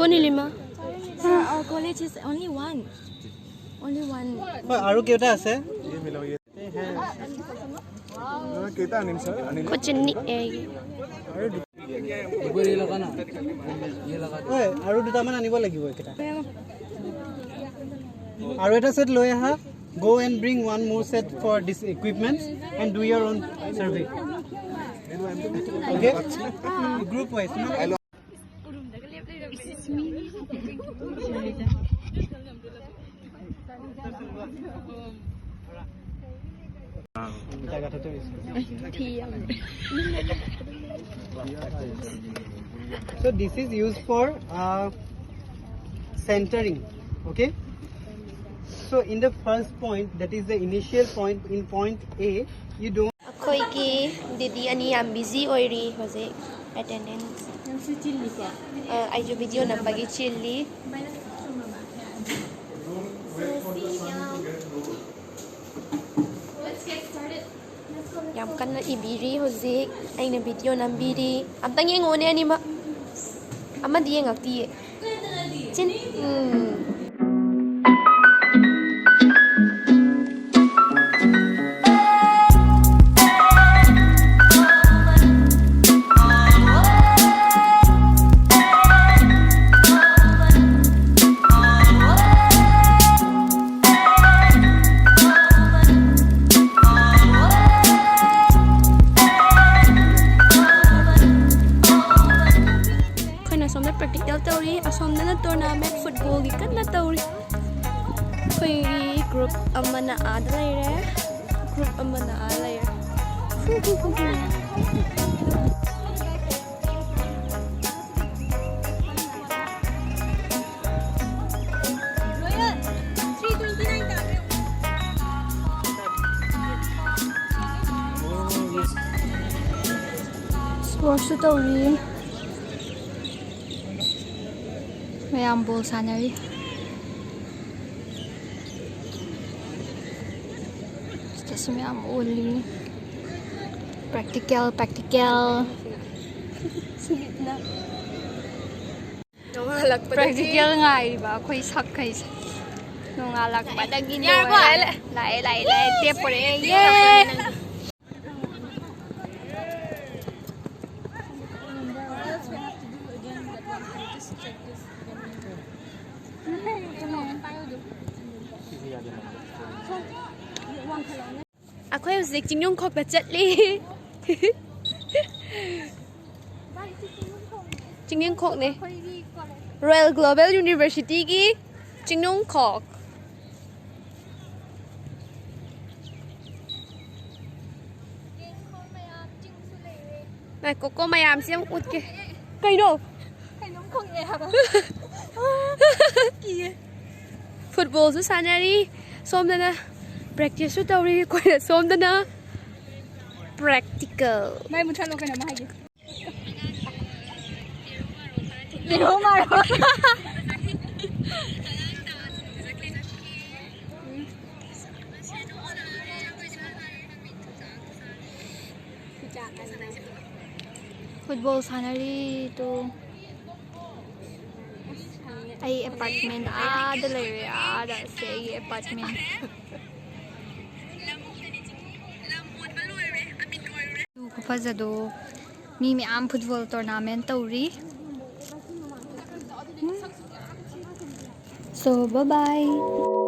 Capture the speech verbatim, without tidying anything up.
Only lima. Sir, our college is only one. Only one. হয়, আৰু কেইটা আছে? কেইটা আনিম ছাৰ? আনিম। Kuch nahi hai. হয়, আৰু দুটামান আনিব লাগিব এইকেইটা। আৰু এটা ছেট লৈ আহা। Go and bring one more set for this equipment and do your own survey. Okay? Group wise. So this is used for uh, centering, okay? So in the first point, that is the initial point, in point A, you don't ꯑꯩꯈꯣꯏꯒꯤ ꯗꯤꯗꯤ ꯑꯅꯤ ꯌꯥꯝ busy ꯑꯣꯏꯔꯤ ꯍꯧꯖꯤꯛ꯫ Attendance. ꯅꯪꯁꯨ ꯆꯤꯜꯂꯤꯀꯣ? ꯑꯩꯁꯨ video ꯅꯝꯕꯒꯤ ꯆꯤꯜꯂꯤ꯫ ꯌꯥꯝ ꯀꯟꯅ ꯏꯕꯤꯔꯤ ꯍꯧꯖꯤꯛ꯫ ꯑꯩꯅ ꯚꯤꯗꯤꯑꯣ ꯅꯝꯕꯤꯔꯤ꯫ ꯑꯝꯇꯪ ꯌꯦꯡꯉꯣꯅꯦ ꯑꯅꯤꯃꯛ꯫ ꯑꯃꯗꯤ ꯌꯦꯡꯉꯛꯇꯤꯌꯦ꯫ ꯆꯤꯟ꯫ ꯎꯝ꯫ ꯑꯩꯈꯣꯏꯅ ꯁꯣꯝꯗ ꯄ꯭ꯔꯦꯛꯇꯤꯀꯦꯜ ꯇꯧꯔꯤ, ꯑꯁꯣꯝꯗꯅ ꯇꯣꯔꯅꯥꯃꯦꯟ ꯐꯨꯠꯕꯣꯜꯒꯤ ꯀꯟꯅ ꯇꯧꯔꯤ꯫ ꯑꯩꯈꯣꯏꯒꯤ ꯒ꯭ꯔꯨꯞ ꯑꯃꯅ ꯑꯥꯗ ꯂꯩꯔꯦ, ꯒ꯭ꯔꯨꯞ ꯑꯃꯅ ꯑꯥ ꯂꯩꯔꯦ꯫ ꯁ꯭ꯄꯣꯔꯠꯁꯁꯨ ꯇꯧꯔꯤ꯫ ꯃꯌꯥꯝ ꯕꯣꯜ ꯁꯥꯟꯅꯔꯤ꯫ ꯁꯤꯗꯁꯨ ꯃꯌꯥꯝ ꯑꯣꯜꯂꯤ꯫ Practical, practical. ꯁꯨꯃꯤꯠꯅ꯫ ꯍꯜꯂꯛꯄꯗꯒꯤ ꯄ꯭ꯔꯦꯛꯇꯤꯀꯦꯜ ꯉꯥꯏꯔꯤꯕ ꯑꯩꯈꯣꯏ ꯁꯛꯈꯩꯁꯦ꯫ ꯅꯣꯡꯉꯥꯜꯂꯛꯄꯗꯒꯤ ꯌꯥꯔꯕꯣ? ꯂꯣꯏꯔꯦ꯫ ꯂꯥꯛꯑꯦ, ꯂꯥꯛꯑꯦ, ꯂꯥꯛꯑꯦ꯫ ꯇꯦꯞ ꯄꯨꯔꯛꯑꯦ꯫ ꯌꯦ! ꯑꯩꯈꯣꯏ ꯍꯧꯖꯤꯛ ꯆꯤꯡꯅꯨꯡꯈꯣꯛꯇ ꯆꯠꯂꯤ꯫ ꯆꯤꯡꯅꯨꯡꯈꯣꯛꯅꯦ꯫ Royal Global Universityꯒꯤ ꯆꯤꯡꯅꯨꯡꯈꯣꯛ꯫ ꯉꯥꯏꯈꯣꯀꯣ, ꯃꯌꯥꯝꯁꯦ ꯑꯃꯨꯛ ꯎꯠꯀꯦ꯫ ꯀꯩꯅꯣ? ꯀꯩꯅꯣꯝ ꯈꯣꯡꯉꯛꯑꯦ ꯍꯥꯏꯕ꯫ ꯀꯤꯌꯦ꯫ ꯐꯨꯠꯕꯣꯜꯁꯨ ꯁꯥꯟꯅꯔꯤ꯫ ꯁꯣꯝꯗꯅ ꯄ꯭ꯔꯦꯛꯇꯤꯁꯁꯨ ꯇꯧꯔꯤ꯫ ꯑꯩꯈꯣꯏꯅ ꯁꯣꯝꯗꯅ ꯄ꯭ꯔꯦꯛꯇꯤꯀꯦꯜ꯫ ꯃꯥꯏ ꯃꯨꯠꯊꯠꯂꯣ, ꯀꯩꯅꯣꯝꯃ ꯍꯥꯏꯒꯦ꯫ ꯌꯦꯔꯨꯝ ꯃꯥꯜꯂꯣ꯫ ꯐꯨꯠꯕꯣꯜ ꯁꯥꯟꯅꯔꯤ ꯇꯨ꯫ ꯑꯩ ꯑꯦꯄꯥꯔꯠꯃꯦꯟ ꯑꯥꯗ ꯂꯩꯔꯦ, ꯑꯥꯗ꯫ ꯑꯁꯦ ꯑꯩꯒꯤ ꯑꯦꯄꯥꯔꯠꯃꯦꯟ꯫ ꯈꯨꯐꯖꯗꯣ꯫ ꯃꯤ ꯃꯌꯥꯝ ꯐꯨꯠꯕꯣꯜ ꯇꯣꯔꯅꯥꯃꯦꯟ ꯇꯧꯔꯤ꯫ So, bye bye.